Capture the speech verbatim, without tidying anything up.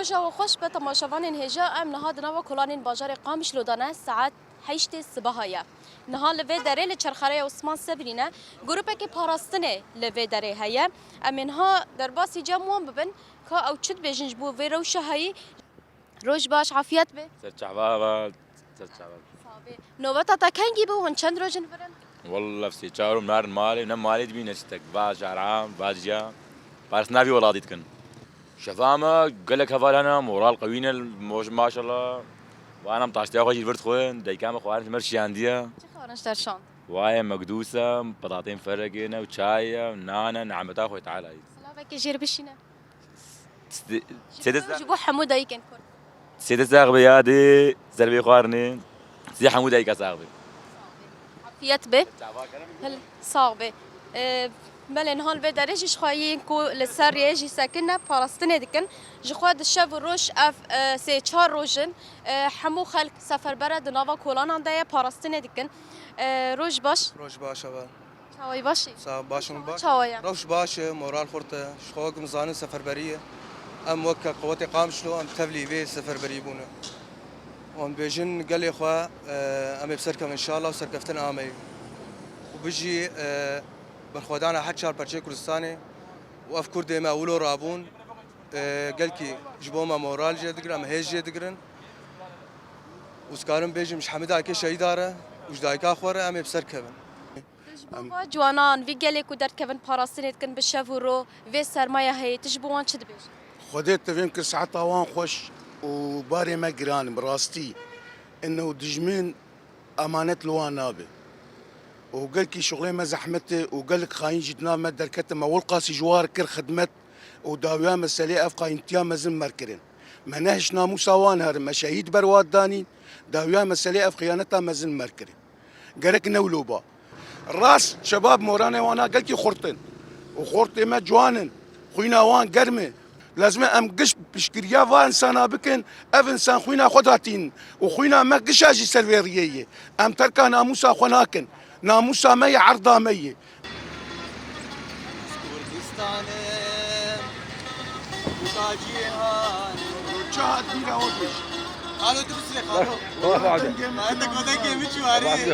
Roja we xweş be temaşevanên hêja, em niha di nava kolanên bajarê Qamişlo de ne, saet heştê sibeha ye. Niha li vê derê li çerxereya Osman Sebrî ne, grûpekî parastinê li vê derê heye. Em ê niha derbasî cem wan bibin, ka ew çi dibêjin ji bo vê rewşa heyî. Roj baş, afiyet be. Ser çava be, ser çava be. Sax be. Nobeta te kengî bû, hûn çend roj in vir in? Walla sê çar roj narin malê, ne malê dibî ne tiştek. Bajar am, bajiya. Paris navî welatî dikin. Şeva me gelek heval hene, moral qewî ne, moj-, maşallah. Wan em taştiya xwe jî vir dixwin, dayika me xwarin ji me şiyandiye. Çi xwarin ji te şand? Waye mekdûs e, petatên ferekê ne û çay e, nan e, nimeta Xwedê Teala ye. Silavekê jê re bişîne. Sê-, sê-, Ji bo hemû dayikên Kurd. Sê de sax be yadê, ser vê xwarinê. Sê hemû dayika sax be. Afiyet be. Hil, sax be. Ee, belê niha li vê derê jî ji xwe yên ku li ser rê jî sekin ne, parastinê dikin. Ji xwe di şev û roj ev, e, sê çar roj in, e, hemû xelk seferber e, di nava kolanan de ye, parastinê dikin. E, roj baş. Roj baş, ava. Çawayî başî? Sağ ol, başin baş. Çawa ye? Rewş baş e, moral xurt e. Ji xwe wek em zanin seferberî ye. Em wek qewetê Qamişlo em tevlî vê seferberî bûne. Wan bêjin gelê xwe, e, em ê bi ser kevin inşallah û serkeftin ameyî. Û bijî, e, berxwedana her çar perçeyê Kurdistanê û ev Kurdê me wilo rabûn, e, gelkî ji bo me moral jê digirin, em hêz jê digirin. Û dikarim bêjim ji hemî dayikê şehîda re û ji dayika xwe re em ê bi ser kevin. Ji bo va ciwanan, vî gelê ku derdikevin parastinê dikin bi şev û ro, vê sermaya heyê, tu ji bo wan çi dibêjî? Xwedê tevên kir saeta wan xweş û barê me giran, bi rastî. Ino dijmin emanet li wan nabe. Û gelkî şixulê me zehmet e û gelek xayîn jî di nav me derketin, me welqasî ji wan re kir xidmet û dawiya meselê ev xayîntiya mezin me kirin. Me nehişt namûsa wan herin, me şehîd ber wan danîn, dawiya meselê ev xiyaneta mezin me kirin. Gerek ne wilo ba. Rast şebab moranê wana gelkî xurt in. Û xortê me ciwan in. Xwîna wan germ e. Lazim e em giş piştgiriya va insana bikin. Ev insan xwîna xwe datîn. Û xwîna me gişa jî ser vê riyê ye. Em terka namûsa xwe nakin. Namûsa me ye, erda me ye. Kurdistanê, kuta cîhanê. Çahat bîra we pêş. Alo, tu bisirê xalo. Wah, wah, wah. Hadi kodekê min çû arê.